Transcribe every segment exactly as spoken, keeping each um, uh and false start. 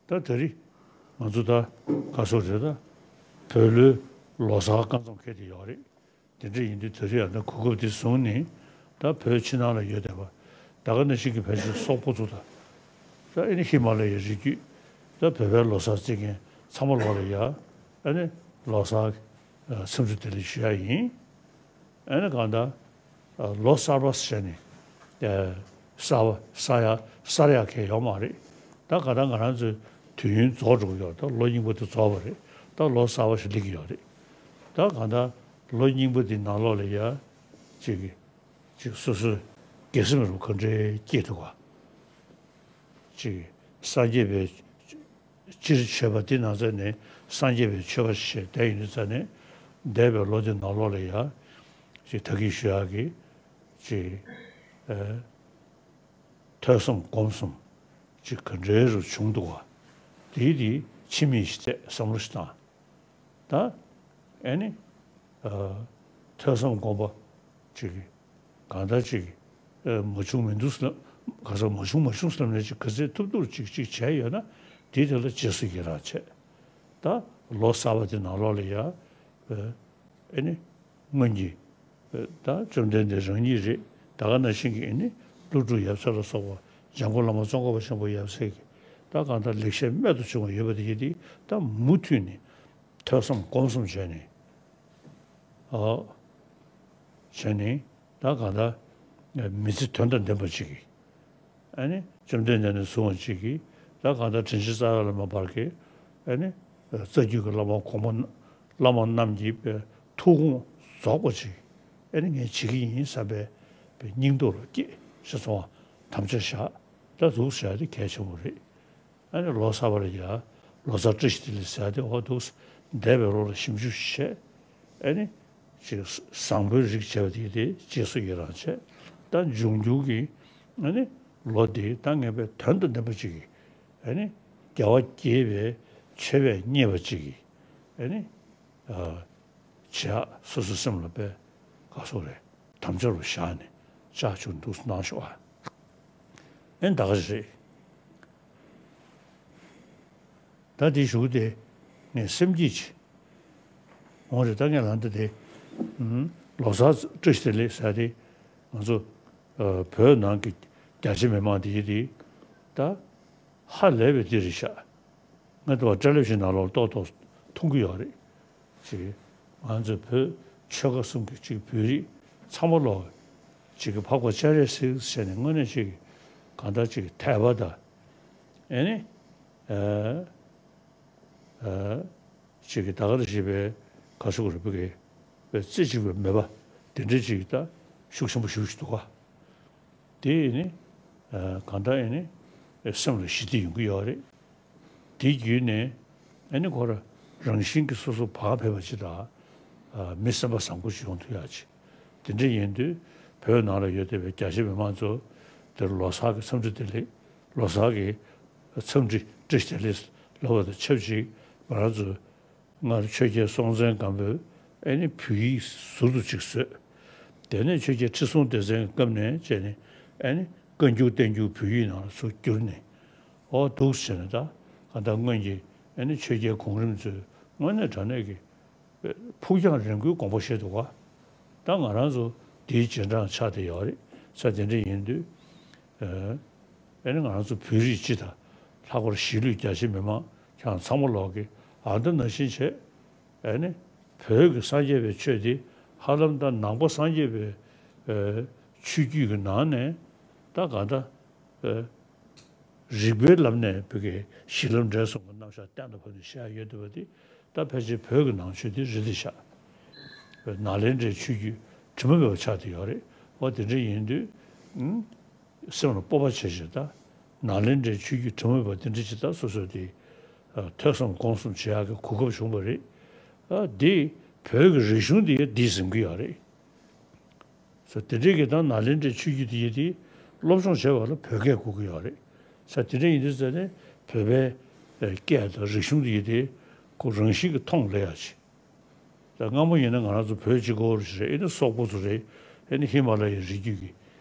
ད་དེ་རིང་ང་ཚོ་ད་ག་སོ་རེད། ད་བོད་ལོའི་ལོ་གསར་སྐབས་མཚམས་འཁེལ་དེ་ཡོད་རེད། དེ་འདྲ་ཡིན་དུས་དེ་རིང་ཡང་ད་གོ་སྐབས་དེ་བཟུང་ནས་ད་བོད་ཕྱི་ནང་ལ་ཡོད་བསྡད་པ་ད་ག་ནང་བཞིན་གྱི་ཕལ་ཆེར་སོག་པོ་ཚོ་དང་། ད་ཨེ་ནི་ཧི་མ་ལ་ཡའི་རི་རྒྱུད། ད་བོད་པའི་ལོ་གསར་བརྩི་མཁན་ཚང་མ་ལོག་ལ་ཡ། ཨེ་ནི་ལོ་གསར་འཚམས་འདྲི་བདེ་ལེགས་ཞུ་ཡ་ཡིན། ཨེ་ནི་གང་ལྟར་ལོ་གསར་པ་ཟེར་ནས་གསར་པ་གསར་ཡ་གསར་ཡ་གང་ཡོད་མ་རེད། ད་གང་ལྟར་ང་རང་ཚོའི་དུས་ཡུན་རྫོགས་འགྲོ་གི་ཡོད། ད་ལོ་རྙིང་པ་དེ་རྫོགས་པ་རེད། ད་ལོ་གསར་པ་ཞིག་སླེབས་ཀྱི་ཡོད་རེད། ད་གང་ལྟར་ལོ་རྙིང་པ་དེ་ནང་ལོགས་ལ་ཡ་ཅིག་གི་ཅིག་སོ་སོའི་དགེ་སེམས་རུ་ག་འདྲའི་སྐྱེས་འདུག་ག་ཅིག་སངས་རྒྱས་པའི་སྤྱིར་ཆོས་པ་འདི་ནང་ཚན་ནས་སངས་རྒྱས་པའི་ཆོས་པ་ཞེས་བསྡད་ཡོད་ཙང་ནས། འདས་པའི་ལོ་འདི་ནང་ལོགས་ལ་ཡ་ཅིག་ད་གིན་ཞུ་ཡག་གི་ཅིག་ཨ་ཐོས་བསམ་སྒོམ་གསུམ་ཅིག་ག་འདྲའི་རུ་བྱུང་འདུག་ག་དེའི་དེ་ཕྱི་མིག་ཞིག་བལྟས་བསམ་བློ་ཞིག་བཏང་། ད་ཨེ་ནི་ཨ་ཐོས་བསམ་སྒོམ་པ་ཅིག་གང་ལྟར་ཅིག་ཨ་མ་བྱུང་མི་འདུག་ཟེར་ལབ། ག་ས་མ་བྱུང་མ་བྱུང་ཟེར་ལབ་ནས་ཅིག་ག་ཚད་ཐུབ་ཐུབ་ཅིག་ཅིག་བྱས་ཡོད་ན་དེ་དེ་ལ་རྗེས་སུ་ཡི་རང་བྱས། ད་ལོ་གསར་པ་དེ་ནང་ལོགས་ལ་ཡ་ཨ་ཨེ་ནི་སྔོན་གྱི་ཨ་ད་བཅོམ་ལྡན་འདས་རང་ཉིད་རེད། ད་ག་ནང་བཞིན་གྱི་ཨེ་ནི་ཀླུ་སྒྲུབ་ཡབ་སྲས་ལ་སོགས་པ་འཇམ་མགོན་བླ་མ་ཙོང་ཁ་པ་ཆེན་པོ་ཡབ་སྲས་ཀྱི་ད་གང་ལྟར་ལེགས་བཤད་རྨད་དུ་བྱུང་བ་ཡོད་པ་དེ་ཡིན་ཏེ་ད་མུ་མཐུད་ནས། ཐོས་བསམ་སྒོམ་གསུམ་བྱས་ནས། ཨོ། བྱས་ནས་ད་གང་ལྟར་མི་ཚེ་དོན་དང་ལྡན་པ་ཅིག་གིས། ཨ་ནི་བཅོམ་ལྡན་འདས་ནས་བཟུང་བ་ཅིག་གིས་ད་གང་ལྟར་དྲིན་ཅན་རྩ་བའི་བླ་མ་བར་གྱི་ཨ་ནི་རྩ་རྒྱུད་ཀྱི་བླ་མ་གོང་མ་བླ་མ་རྣམས་ཀྱི་ཐུགས་དགོངས་རྫོགས་པ་ཅིག་ཨ་ནི་ངས་བྱེད་ཀྱི་ཡིན་བསམ་པའི་སྙིང་སྟོབས་ལ་སྐྱེས་ཞེས་སོང་བ་དམ་བཅའ་བཞག་ད་འདུག་བྱས་ཏེ་གལ་ཆེན་པོ་རེད། ཨ་ནི་ལོ་གསར་པ་ལ་ཡ་ལོ་གསར་བཀྲ་ཤིས་བདེ་ལེགས་ཟེར་ཏེ་འོ་འདུག་འདས་པའི་ལོ་ལ་ཞིབ་འཇུག་བྱས། ཨ་ནི་ཅིག་བཟང་པོའི་རིགས་བྱས་པ་དེ་དེ་རྗེས་སུ་ཡི་རང་བྱས། ད་འབྱུང་འགྱུར་གྱི་ཨ་ནི་ལོ་འདི་ད་ངེས་པའི་དོན་དང་ལྡན་པ་ཅིག་གིས་ཨ་ནི་རྒྱལ་བ་དགྱེས་པའི་མཆོད་པས་མཉེས་པ་ཅིག་གིས་ཨ་ནི་ཨ། བྱེད་ཡག་སོ་སོའི་སེམས་ལ་དཔེ་ག་སོགས་རེད། དམ་བཅའ་རུ་བཞག་ནས་ཅག་ཆུ་འདུག་གནང་ཤོག་ཨ། ཨེ་ད་ག་རེད། ད་དེ་ཞུ་དེ་ངས་སེམས་སྐྱིད་ཆེ། འོང་རེད། ད་ངས་ལ་འདི་དེ་ལོ་གསར་བཀྲ་ཤིས་བདེ་ལེགས་ཟེར་དེ་ང་ཚོ་བོད་ནང་གི་རྒྱ་ཆེ་མི་མང་དེ་ཡིན་དེ་ད། ཧ་ལས་པའི་འདི་རེད་ཤག་ང་ཚོ་བ་ཊེ་ལི་བི་ཤན་ནང་ལོགས་ཏོག་ཏོག་མཐོང་གི་ཡོད་རེད། ཅིག་ང་ཚོ་བོད་ཆོལ་ཁ་གསུམ་གྱི་ཅིག་བོད་རིགས་ཚང་མ་ལོག་ཅིག་གི་འཕགས་པ་སྤྱན་རས་གཟིགས་ཟེར་ནས་དངོས་གནས་ཅིག་གང་ལྟར་ཅིག་དད་པ་དང་། ཨེ་ནི་ཨ་ཨ་ཅིག་གི་ད་ག་རེ་ཞེས་པའི་ག་ཤུག་རེད་པ་གི་པའི་རྩེ་གཅིག་པའི་མོས་པ་དེ་འདྲའི་ཅིག་ད་ཤུགས་ཆེན་པོ་ཞུ་ཞུ་འདུག་ག་དེ་ནི་གང་ལྟར་ཨེ་ནི་སེམས་ལ་ཞི་བདེ་ཡོང་གི་ཡོད་རེད། དེ་བརྒྱུད་ནས་ཨེ་ནི་ཁོ་ར་རང་བཞིན་གྱིས་སོ་སོ་བག་ཕེབས་པ་ཅིག་དང་མི་སེམས་པ་བཟང་པོ་ཅིག་ཡོང་ཐུབ་ཡག་ཅིག་དེ་འདྲ་ཡིན་དུས་བོད་ནང་ལ་ཡོད་བསྡད་པའི་རྒྱ་ཆེ་མི་མང་ཚོ་དེར་ལོ་གསར་གྱི་འཚམས་འདྲི་བདེ་ལེགས། ལོ་གསར་གྱི་འཚམས་འདྲི་བཀྲ་ཤིས་བདེ་ལེགས་ལབ་པ་དང་ཆབས་ཅིག་ང་རང་ཚོ། སྔར་ཆོས་རྒྱལ་སྲོང་བཙན་སྒམ་པོས་ཨེ་ནི་བོད་ཡིག་ཟུར་དུ་ཅིག་བཟོས། དེ་ནས་ཆོས་རྒྱལ་ཁྲི་སྲོང་ལྡེ་བཙན་གྱི་སྐབས་ནས་བྱས་ནས་ཨེ་ནི་བཀའ་འགྱུར་བསྟན་འགྱུར་བོད་ཡིག་ནང་ལ་ཚུར་བསྒྱུར་ནས། ཨོ་འདུག་བྱས་ནས་ད་ག་ད་སྔོན་གྱི་ཨེ་ནི་ཆོས་རྒྱལ་གོང་རིམ་ཚོས་དངོས་གནས་དྲང་གནས་ཀྱི་ཕུགས་རྒྱང་རིང་པོའི་དགོངས་པ་བཞེས་འདུག་ག་ད་ང་རང་ཚོ་དེའི་རྗེས་འབྲང་ཆགས་བསྡད་ཡོད་རེད། ས་དེ་འདྲ་ཡིན་དུས། ཨེ་ནི་ང་རང་ཚོ་བོད་རིགས་སྤྱི་དང་ལྷག་པར་གཞིས་ལུས་རྒྱ་ཆེ་མི་མང་ཁྱེད་རང་ཚང་མ་ལོག་གི་ཨ་འདི་ནང་བཞིན་བྱས། ཨེ་ནི་བོད་ཀྱི་སངས་རྒྱས་པའི་ཆོས་འདི་ཧ་ལམ་ད་ནང་པ་སངས་རྒྱས་པའི་ཨེ་ཆོས་བརྒྱུད་ཀྱི་ནང་ནས་ད་གང་ལྟར་ཨེ་རིགས་པའི་ལམ་ནས་བོད་ཀྱི་གཞི་ལམ་འབྲས་གསུམ་གྱི་རྣམ་གཞག་གཏན་དུ་ཕབ་ནས་བཤད་ཡོད་འདུག་པ་འདི་ད་ཕལ་ཆེར་བོད་ཀྱི་ནང་ཆོས་འདི་རེད་འདི་ཤག་ནཱ་ལེནྡྲའི་ཆོས་བརྒྱུད་དྲི་མ་མེད་པ་ཆགས་བསྡད་ཡོད་རེད། འོ་དེ་འདྲ་ཡིན་དུས་ཨུམ། སེམས་ལ་སྤོབས་པ་བྱེད་ཅིག་ད། ནཱ་ལེནྡྲའི་ཆོས་བརྒྱུད་དྲི་མ་མེད་པ་དེ་འདྲ་ཅིག་ད་སོ་སོ་དེ། ཨ་ཐོས་བསམ་སྒོམ་གསུམ་བྱེད་ཡག་གི་གོ་སྐབས་བྱུང་བ་རེད། ཨ་འདི་བོད་ཀྱི་རིག་གཞུང་དེ་ཡང་འདི་ཟིན་གྱི་ཡོད་རེད། སོ་དེ་འདྲའི་གི་ད་ནཱ་ལེནྡྲའི་ཆོས་བརྒྱུད་དེ་ཡང་དེ་སློབ་སྦྱོང་བྱེད་པ་ལ་བོད་སྐད་དགོས་ཀྱི་ཡོད་རེད། ས་དེ་འདྲ་ཡིན་དུས་ཙ་ནས་བོད་པའི་ཨ་སྐད་དང་རིག་གཞུང་དེ་ཡང་དེ་ཁོ་རང་བཞིན་གྱི་མཐོང་སླེབས་ཡག་ཅིག་ད་སྔ་མོ་ཡིན་ན་ང་རང་ཚོ་བོད་གཅིག་པོ་རེད། ཨེ་ནི་སོག་པོ་ཚོ་རེད། ཨེ་ནི་ཧི་མ་ལ་ཡའི་རི་རྒྱུད་ཀྱི་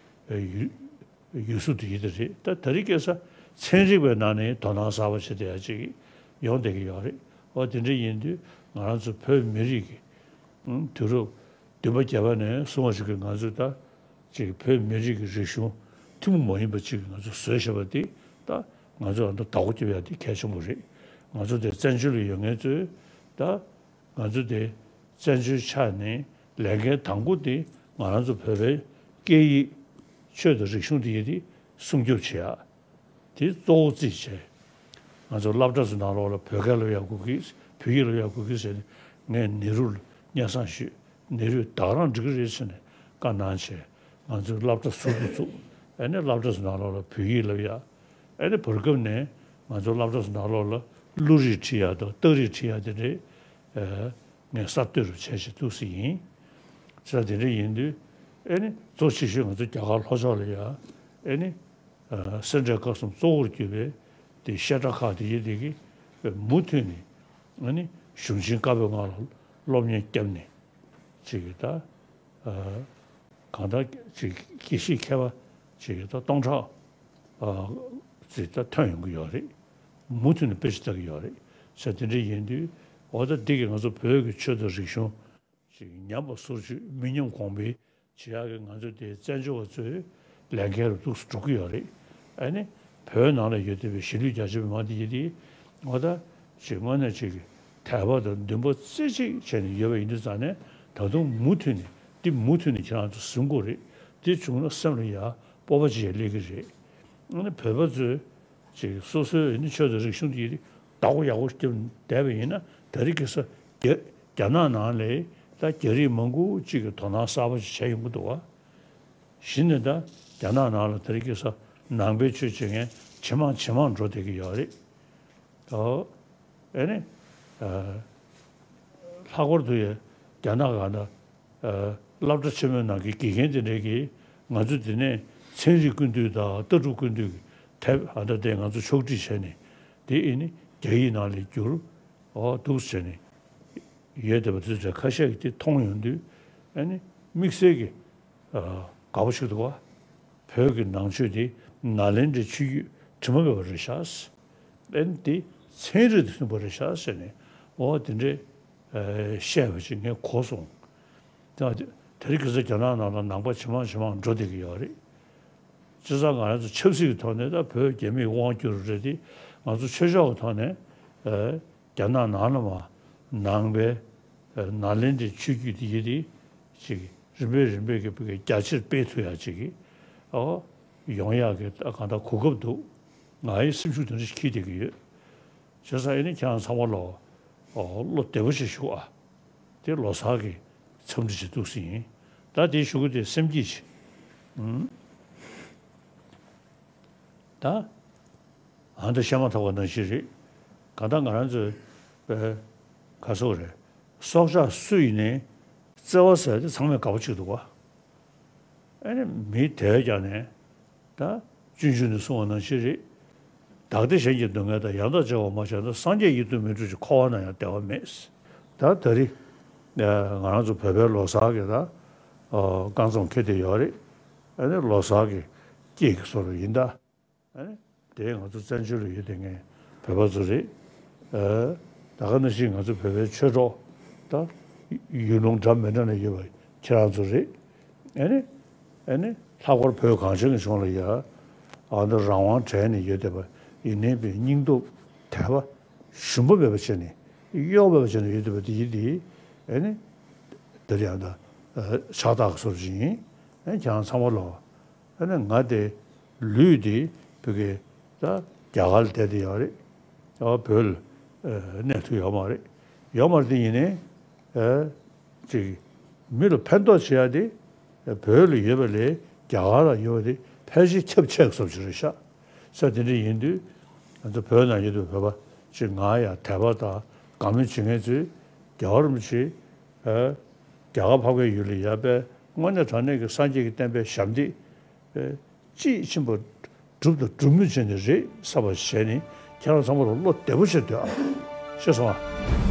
ཨེ་ཡུལ་ཡུལ་སྲོལ་དེ་ཡིན་དེ་རེད། ད་ད་རེས་སྐྱེས་ས་ ཚན་རིག་པའི་ནང་ནས་དོ་སྣང་གསར་པ་བྱེད་བསྡད་ཡ་ཅིག་ཡོང་བསྡད་ཀྱི་ཡོད་རེད། འོ་དེ་འདྲ་ཡིན་དུས་ང་རང་ཚོ་བོད་མི་རིགས་ཀྱི་ཨང་། དུས་རབས་བདུན་པ་བརྒྱད་པ་ནས་བཟུང་བ་ཞིག་གིས་ང་ཚོས་ད་ཅིག་བོད་མི་རིགས་ཀྱི་རིག་གཞུང་ཐུན་མོང་མ་ཡིན་པ་ཅིག་ང་ཚོས་བཟོས་བཞག་པ་འདི་ད་ང་ཚོ་ཨ་མདོ་བདག་པོ་རྒྱབ་ཡ་འདི་གལ་ཆེན་པོ་རེད། ང་ཚོ་དེ་བཙན་བྱོལ་ལ་ཡོད་མཁན་ཚོས་ད་ང་ཚོ་དེ་བཙན་བྱོལ་ཆགས་ནས་ལས་འགན་དང་པོ་དེ་ང་རང་ཚོ་བོད་པའི་སྐད་ཡིག་ཆོས་དང་རིག་གཞུང་དེ་ཡི་དེ་སྲུང་སྐྱོབ་བྱེད་ཡ། དེ་གཙོ་བོ་རྩིས་བྱས། ང་ཚོ་སློབ་གྲྭ་ཚོ་ནང་ལོགས་ལ་བོད་སྐད་སློབ་ཡག་དགོས་ཀྱི། བོད་ཡིག་སློབ་ཡག་དགོས་ཀྱི་ཟེར་ནས་ངས་ནེ་རུ་ལ་སྙན་སེང་ཞུས། ནེ་རུས་ད་ག་རང་འགྲིག་གི་རེད་ཟེར་ནས་བཀའ་གནང་བྱས། ང་ཚོས་སློབ་གྲྭ་ཟུར་དུ་བཙུགས། ཨ་ནི་སློབ་གྲྭ་ཚོ་ནང་ལོགས་ལ་བོད་ཡིག་སློབ་ཡག་ཨ་ནི་བར་སྐབས་ནས་ང་ཚོ་སློབ་གྲྭ་ཚོ་ནང་ལོགས་ལ་གླུ་རིགས་ཁྲིད་ཡག་དང་རྟགས་རིགས་ཁྲིད་ཡག་དེ་འདྲའི་ངས་གསར་གཏོད་རུ་བྱས་བྱས་འདུག་སེ་ཡིན། ཟེར་དེ་འདྲ་ཡིན་དུས་ཨ་ནི་གཙོ་ཆེ་ཤོས་ང་ཚོ་རྒྱ་གར་ལྷོ་ཕྱོགས་ལ་ཡ་ཨ་ནི། ཨ། སེ་འབྲས་དགའ་གསུམ་གཙོ་བོར་གྱུར་པའི་དེ་བཤད་གྲྭ་ཁག་དེ་ཡི་དེ་གི་མུ་མཐུད་ནས་ཨ་ནི་གཞུང་ཆེན་བཀའ་པོད་ལྔ་ལ་སློབ་གཉེར་བརྒྱབ་ནས་ཅིག་གི་ད་ཨ་གང་ལྟར་ཅིག་དགེ་བཤེས་མཁས་པ་ཅིག་གི་ད་སྟོང་ཕྲག་ཨ་ཅིག་ད་ཐོན་ཡོང་གི་ཡོད་རེད། མུ་མཐུད་ནས་དཔེ་ཆ་ལྟ་གི་ཡོད་རེད། ཟེར་དེ་འདྲ་ཡིན་དུས་འོ་ད་འདི་གི་ང་ཚོ་བོད་ཀྱི་ཆོས་དང་རིག་གཞུང་ཅིག་ཉམས་པ་སོར་ཆུད་མི་ཉམས་གོང་འཕེལ་བྱེད་ཡག་གི་ང་ཚོ་དེ་བཙན་བྱོལ་བ་ཚོའི་ལས་འགན་རུ་འདུག་སེ་འགྲོ་གི་ཡོད་རེད། ཨ་ནི་བོད་ནང་ལ་ཡོད་བསྡད་པའི་གཞིས་ལུས་རྒྱ་ཆེ་མི་མང་དེ་ཡིན་དེ་འོ་ད་ཅིག་དངོས་གནས་ཅིག་གི་དད་པ་དང་འདུན་པ་རྩེ་གཅིག་བྱས་ནས་ཡོད་པ་ཡིན་དུས་ཙང་ནས་ད་དུང་མུ་མཐུད་ནས་འདི་མུ་མཐུད་ནས་ཁྱེད་རང་ཚོ་གཟིམ་དགོས་རེད། འདི་བྱུང་ན་སེམས་ལ་ཡ་སྤོབས་པ་ཅིག་ཡ་སླེབས་ཀྱི་རེད། ཨ་ནི་བོད་པ་ཚོས་ཅིག་སོ་སོའི་ནི་ཆོས་དང་རིག་གཞུང་དེ་བདག་པོ་ཡག་པོ་རྒྱབ་བསྡད་པ་ཡིན་ན་ད་རེས་ཁ་སང་རྒྱ་རྒྱ་ནག་ནང་ལ་ད་རྒྱ་རིགས་མང་པོ་ཅིག་གིས་དོ་སྣང་གསར་པ་ཞིག་བྱས་ཡོང་གི་འདུག་བ། གཞི་ནས་ད་རྒྱ་ནག་ནང་ལ་ད་རེས་ཁ་སང་ནང་པའི་ཆོས་བྱེད་མཁན་ཇེ་མང་ཇེ་མང་འགྲོ་བསྡད་ཀྱི་ཡོད་རེད། ཨོ། ཨེ་ནི། ཨ། ལྷག་པར་དུ་ཡ་རྒྱ་ནག་ག་ན། ཨ། སློབ་གྲྭ་ཆེན་མོའི་ནང་གི་དགེ་རྒན་དེ་འདྲས་ཀྱིས་ང་ཚོ་འདི་ནས་ཚན་རིག་ཀུན་བཏུས་དང་ལྟ་གྲུབ་ཀུན་བཏུས་ཀྱི་དེབ་ཨ་ད་དེ་ང་ཚོ་ཕྱོགས་སྒྲིག་བྱས་ནས་དེ་ཨེ་ནི་རྒྱ་ཡིག་ནང་ལ་བསྒྱུར། ཨོ་འདུག་བྱས་ནས་ཡོད་བསྡད་པ་དེ་ཚོ་ཁ་ཤས་ཀྱིས་དེ་མཐོང་ཡོང་དུས་ཨེ་ནི་དམིགས་བསལ་གྱི། ཨ། དགའ་པོ་ཞིག་འདུག་བ། བོད་ཀྱི་ནང་ཆོས་འདི་ནཱ་ལེནྡྲའི་ཆོས་བརྒྱུད་དྲི་མ་མེད་པ་རེད་ཤག་ཨེ་ནི་འདི་ཚན་རིག་དང་མཐུན་པ་རེད་ཤག་ཟེར་ནས་འོ་དེ་འདྲའི་ཨ་བཤད་པ་ཅིག་ངས་གོ་སོང་། ད་དེ་རིང་ཁ་སང་རྒྱ་ནག་ནང་ལ་ནང་པ་ཇེ་མང་ཇེ་མང་འགྲོ་བསྡད་ཀྱི་ཡོད་རེད། བྱས་ཙང་ང་རང་ཚོ་ཆབ་སྲིད་ཀྱི་ཐོག་ནས་ད་བོད་རྒྱ་མིས་དབང་བསྒྱུར་རེད་དེ་ང་ཚོ་ཆོས་ཕྱོགས་ཀྱི་ཐོག་ནས་ཨ། རྒྱ་ནག་ནང་ལ་མར་ནང་པའི་ནཱ་ལེནྡྲའི་ཆོས་བརྒྱུད་འདི་ཡི་དེ་ཅིག་རིམ་པས་རིམ་པས་ཀྱི་རྒྱ་ཆེར་སྤེལ་ཐུབ་ཡག་ཅིག་གི་ཨོ་ཡོང་ཡག་གི་གང་ལྟར་གོ་སྐབས་འདུག་ང་ཡི་སེམས་ཤུགས་དེ་འདྲ་ཞིག་འཁྱེར་བསྡད་ཀྱི་ཡོད། བྱས་ཙང་ཨེ་ནི་ཁྱེད་རང་ཚང་མ་ལོ་ཨོ་བློ་བདེ་པོ་ཞིག་བཞུགས་ཨ། དེ་ལོ་གསར་གྱི་འཚམས་འདྲི་ཞིག་འདུག་སེ་ཡིན། ད་དེའི་གཞུག་གུ་དེ་སེམས་སྐྱིད་ཅིག་ད། ཨ་ད་བཤད་མ་ཐག་པ་ནང་བཞིན་རེད། གང་ལྟར་ང་རང་ཚོའི་ག་སོག་རེད། སྲོག་ཆགས་སུ་ཡིན་ནའི་བརྩེ་བ་ཟེར་དེ་ཚང་མས་དགའ་པོ་བྱེད་འདུག་བ། ཨ་ནི་མི་དེ་ཀྱང་ནས་ད་སྤྱོད་འཇུག་ནས་གསུངས་པ་ནང་བཞིན་རེད། བདག་བདེ་གཞན་གྱི་སྡུག་བསྔལ་དང་། ཡང་དག་བརྩེ་བ་མ་བྱས་ན། སངས་རྒྱས་ཡིད་དུ་མི་འགྲོ་ཞིང་། འཁོར་བ་ན་ཡང་བདེ་བ་མེད། ད་ད་རེས་ང་རང་ཚོ་བོད་པའི་ལོ་གསར་གྱི་ད་རྐང་རྩེད་འཁེལ་བསྡད་ཡོད་རེད། ཨ་ནི་ལོ་གསར་གྱི་སྐྱིད་ཀྱི་བཟོ་འདྲ་ཡིན་ད། ཨ་ནི་དེ་ང་ཚོ་བཙན་བྱོལ་ལ་ཡོད་དེ་ངའི་བོད་པ་ཚོ་རེད། ཨ། ད་ག་ནང་བཞིན་ང་ཚོ་བོད་པའི་ཆོས་གྲོགས་ད་ཡུལ་ལུང་འདྲ་མི་འདྲ་ནས་ཡོད་པ་ཁྱེད་རང་ཚོ་རེད། ཨ་ནི་ཨ་ནི་ལྷག་པར་བོད་གངས་ཅན་གྱི་ལྗོངས་ལ་ཡ་ཨ་ནི་རང་དབང་བྲལ་ནས་ཡོད་བསྡད་པ་ཡིན་ནའི་པའི་སྙིང་སྟོབས་དད་པ་ཞུམ་པ་མེད་པ་བྱས་ནས་གཡོ་མེད་པ་བྱས་ནས་ཡོད་བསྡད་པ་དེ་ཡིན་དེ་ཨ་ནི་དེ་ཡང་ད་ཕྱག་རྟགས་སོར་ཅིག་ཡིན། ཨ་ནི་ཁྱེད་རང་ཚང་མ་ལོ། ཨ་ནི་ང་དེ་ལུས་དེ་བོད་ཀྱི་ད་རྒྱ་གར་ལ་བསྡད་དེ་ཡོད་རེད། ཨ་བོད་ལ་གནས་ཐུབ་ཡོད་མ་རེད། ཡོད་མ་རེད་དེ་ཡིན་ནའི་ཨ་ཅིག་མི་ལ་ཕན་ཐོགས་བྱེད་ཡ་དེ་བོད་ལ་ཡོད་པ་ལས་རྒྱ་གར་ལ་ཡོད་པ་དེ་ཕལ་ཆེར་ཁྱབ་ཆེ་བཟོ་ཅིག་རེད་ཤག་ས་དེ་འདྲ་ཡིན་དུས་ང་ཚོ་བོད་ནང་ཡོད་པའི་བོད་པ་ཅིག་ང་ཡ་དད་པ་དང་དགའ་མོས་བྱེད་མཁན་ཚོས་རྒྱལ་བ་རིན་པོ་ཆེ་ཨ་རྒྱ་གར་འཕགས་པའི་ཡུལ་ལ་ཡ་པའི་དངོས་གནས་དྲང་གནས་ཀྱི་སངས་རྒྱས་ཀྱི་བསྟན་པའི་ཞབས་འདེགས་ཨ་དཔྱིས་ཕྱིན་པ་སྒྲུབ་དང་སྒྲུབ་མུས་བྱས་ནས་རེད་བསམ་པ་བྱས་ནས་ཁྱེད་རང་ཚང་མ་ལ་བློ་བདེ་པོ་བྱས་སྡོད་ཨ། ཤེས་སོང་ཨ།